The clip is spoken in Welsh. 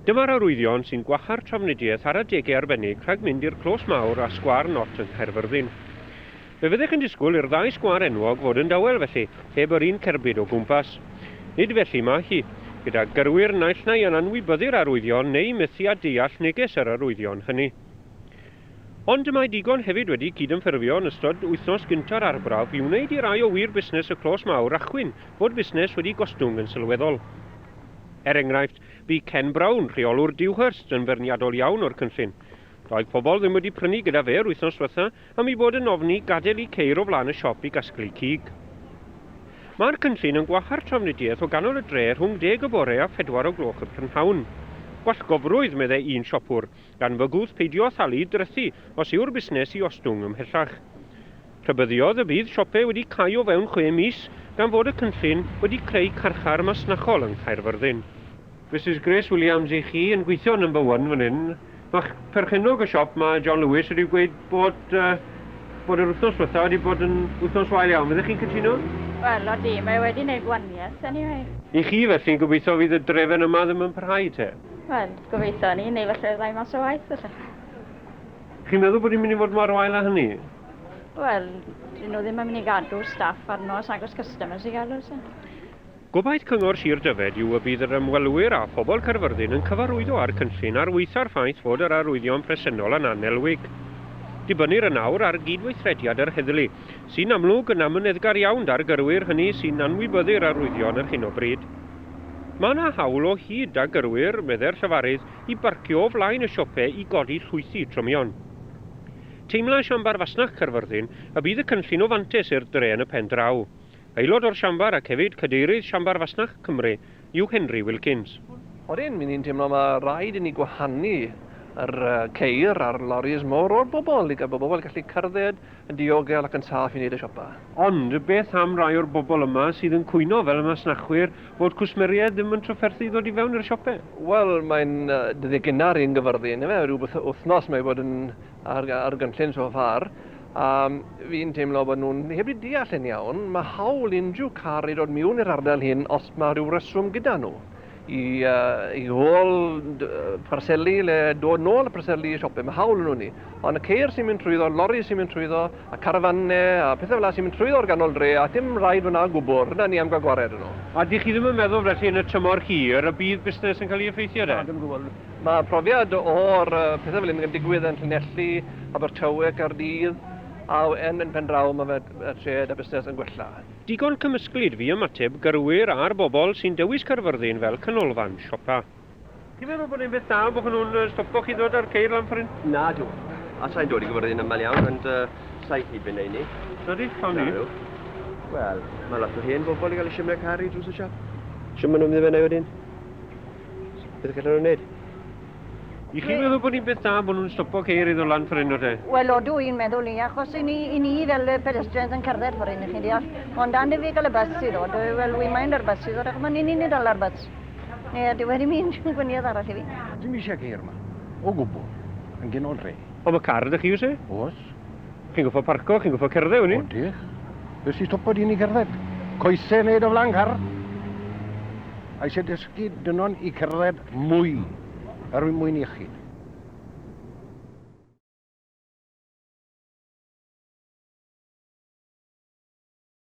Dyma'r arwyddion sy'n gwahardd trafnidiaeth ar adegau arbennig rhag mynd i'r Clos Mawr a Sgwâr Nott yng Nghaerfyrddin. Fe fyddech yn disgwyl i'r ddau sgwâr enwog fod yn dawel felly, heb yr un cerbyd o gwmpas. Nid felly mae hi, gyda gyrwyr naill nai yn anwybyddu'r arwyddion neu methu â deall neges yr arwyddion hynny. Ond y mae digon hefyd wedi cydymffurfio yn ystod wythnos gynta'r arbrawf i wneud i rai o wir busnes y Clos Mawr achwyn fod busnes wedi gostwng yn sylweddol. Er enghraifft, bu Ken Brown, rheolwr Dewhurst, yn feirniadol iawn o'r cynllun. Doedd pobl ddim wedi prynu gyda fe yr wythnos dwetha am eu bod yn ofni gadael eu ceir o flaen y siop i gasglu cig. Mae'r cynllun yn gwahardd trafnidiaeth o ganol y dre rhwng deg y bore a phedwar o gloch y prynhawn. Gwallgofrwydd, meddai un siopwr, gan fygwth peidio â thalu drethi os yw'r busnes i ostwng ymhellach. Rhybuddiodd y bydd siopau wedi cau o fewn chwe mis gan fod y cynllun wedi creu carchar masnachol yng Nghaerfyrddin. Misus Grace Williams, i chi yn gweithio yn Number One fan hyn, mae perchennog y siop 'ma, John Lewis, wedi gweud bod uh, bod yr wythnos diwetha wedi bod yn wythnos wael iawn. Fyddech chi'n cytuno? Wel, odi, mae wedi gwneud gwaniaeth, anyway. I chi felly, gobeithio fydd y drefen yma ddim yn parhau te? Wel, gobeithio ni, neu falle fyddai mas o waith, felly. Chi'n meddwl bod hi'n mynd i fod mor wael â hynny? Wel, dyn nhw ddim yn mynd i gadw staff arno os agos customers i gael oes e? Gobaith Cyngor Sir Dyfed yw y bydd yr ymwelwyr a phobl Caerfyrddin yn cyfarwyddo â'r cynllun ar waetha'r ffaith fod yr arwyddion presennol yn annelwig. Dibynnir yn awr ar gydweithrediad yr heddlu, sy'n amlwg yn amyneddgar iawn 'da'r gyrwyr hynny sy'n anwybyddu'r arwyddion ar hyn o bryd. Mae 'na hawl o hyd 'da gyrwyr, meddai'r llefarydd, i barcio o flaen y siope i godi llwythi trymion. Teimla Siambar Fasnach Caerfyrddin y bydd y cynllun o fantais i'r dre yn y pen draw. Aelod o'r Siambar ac hefyd Cadeirydd Siambar Fasnach Cymru yw Henry Wilkins. Odyn, mi ni'n teimlo ma raid i ni gwahanu yr ceir a'r loris mowr o'r bobl i gael bod bobl gallu cerdded yn diogel ac yn saff i wneud y siopa. Ond beth am rai o'r bobl yma sydd yn cwyno fel y masnachwyr fod cwsmeriaid ddim yn trafferthu i ddod i fewn i'r siope? Wel, mae'n dyddiau gynnar i'n Gyfyrddin, ife? Rhyw wythnos mae bod yn ar, ar gynllun so far. A fi'n teimlo bod nhw'n heb wedi deall yn iawn, mae hawl unrhyw car i dod miwn i'r ardal hyn os mae rhyw reswm gyda nhw i, uh, i hôl parseli le dod nôl y parseli i siope. Mae hawl nhw ni. Ond y ceir sy'n mynd trwyddo, lori sy'n mynd trwyddo, a carafanau a pethau fel 'na sy'n mynd trwyddo o'r ganol dre a dim rhaid fyna o gwbl, rydan ni am gael gwared â nhw. A dych chi ddim yn meddwl felly yn y tymor hir y bydd busnes yn cael ei effeithio de? Na, dim o gwbl. Mae profiad o'r pethau fel hyn yn digwydd yn Llanelli, Abertawe, Caerdydd, a yn yn pen draw mae fe y trade a busnes yn gwella. Digon cymysglyd fu ymateb gyrwyr a'r bobl sy'n dewis Caerfyrddin fel canolfan siopa. Chi'n meddwl bod e'n beth da bod nhw'n stopo chi ddod â'r ceir lan ffordd hyn? Na dw. A sa'n dod i Gyfyrddin amal iawn, ond uh, sa'i hyd fynd ni. Sori, pam ni? Wel, mae lot o hen bobl i gael eu simnai car i drws y siop. Siwm maen nhw'n mynd i fynd wedyn? Beth gallen nhw'n neud? I chi'n meddwl bod ni'n beth da bod nhw'n stopo ceir i ddod lan ffordd hyn o te? Wel, odw i'n meddwl i, achos i ni, i ni fel pedestrians yn cerdded ffordd hyn, chi'n deall. Ond dan i fi gael y bus i ddod, wel, wi'n mind ar bus i ddod, achos mae'n ni'n dal ar bus. Ie, dyw e ddim un gwaniaeth arall i fi. Dim eisiau ceir yma. O gwbl. Yn ganol dre. Ond mae car 'da chi, oes e? Oes. Chi'n goffo parco, chi'n goffo cerdded, wn i. Odych. Beth sy'n stopo dyn i cerdded? Coesau wneud o flaen car. A eisiau dysgu dynon i cerdded mwy er mwyn iechyd.